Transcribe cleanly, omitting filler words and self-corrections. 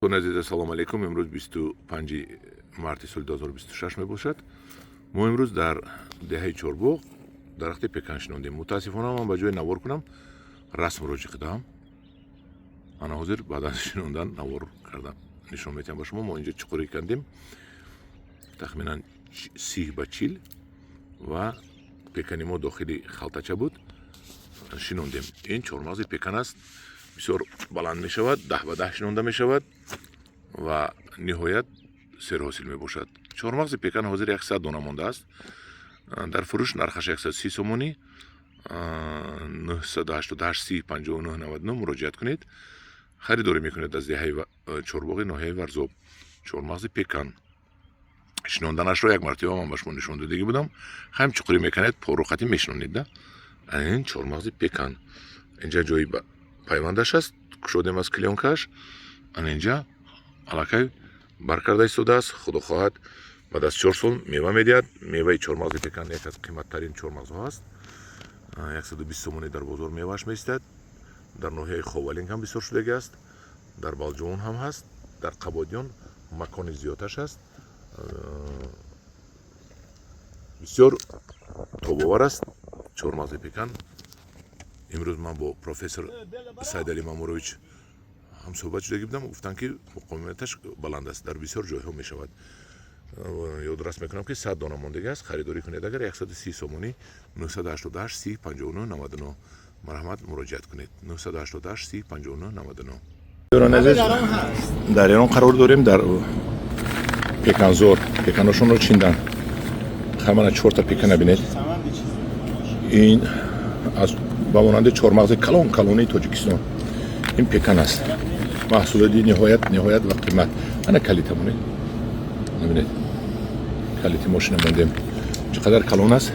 Дӯстони азиз, ассалому алайкум. Имрӯз 25 марти соли 2026 мебошад. Мо имрӯз дар деҳаи Чорбоғ дарахти пекан шинондем. Мутаассифона, ман ба ҷои навор кунам, расмро ҷиқидам. Ана ҳозир баъд аз шинондан навор кардам, нишон метиҳам ба шумо. Мо инҷо чуқурӣ кандем, тахминан 30 ба 40, ва пекани мо дохили халтача буд, шинондем. Ин чормағзи пекан аст, бисёр баланд мешавад, 10 ба 10 шинонда мешавад ва ниҳоят серҳосил мебошад. Чормағзи пекан ҳозир 100 дона мондааст дар фурӯш, нархаш 130 сомонӣ. 988 30 59 99 муроҷиат кунед, харидорӣ мекунед. Аз деҳаи Чорбоғи ноҳияи Варзоб чормағзи пекан шинонданашро як мартиба ман ба шумо нишон додагӣ будам. Ҳам чуқурӣ мекунед, порухатӣ мешинонед да. Ин чормағзи пекан инҷа ҷои пайвандаш аст, кушодем аз клеёнкааш. Ана инҷа аллакай баркарда истодааст. Худо хоҳад, баъд аз 4 сол мева медиҳад. Меваи чормағзи пекан яке аз қиматтарин чормағзҳо аст, 120 сомонӣ дар бозор мевааш меистад. Дар ноҳияи Ховалинг ҳам бисёр шудагӣ аст, дар Балҷувон ҳам ҳаст, дар Қабодиён макони зиёдташ аст. Бисёр тобовар аст чормағзи пекан. Имрӯз ман бо профессор Сайдалӣ Мамурович ҳамсӯҳбат шудагӣ будам. Гуфтанд, ки муқовиматаш баланд аст, дар бисёр ҷойҳо мешавад. Ёдрас мекунам, ки 100 дона мондагӣ аст. Харидорӣ кунед агар, 130 сомонӣ. 988 30 59 99 марҳамат, муроҷиат кунед. 988 30 59 99. Дар Эрон қарор дорем, дар пеканзор. Пеканошонро чиндан. Хамана чорта пекана бинед. Ин аз ба монанди чормағзи калон калонаи Тоҷикистон ин пекан аст. Маҳсулоти ниҳоят, ниҳоят ва қимат. Ана калита монед, бинед, калити мошина мондем, чӣ қадар калон аст.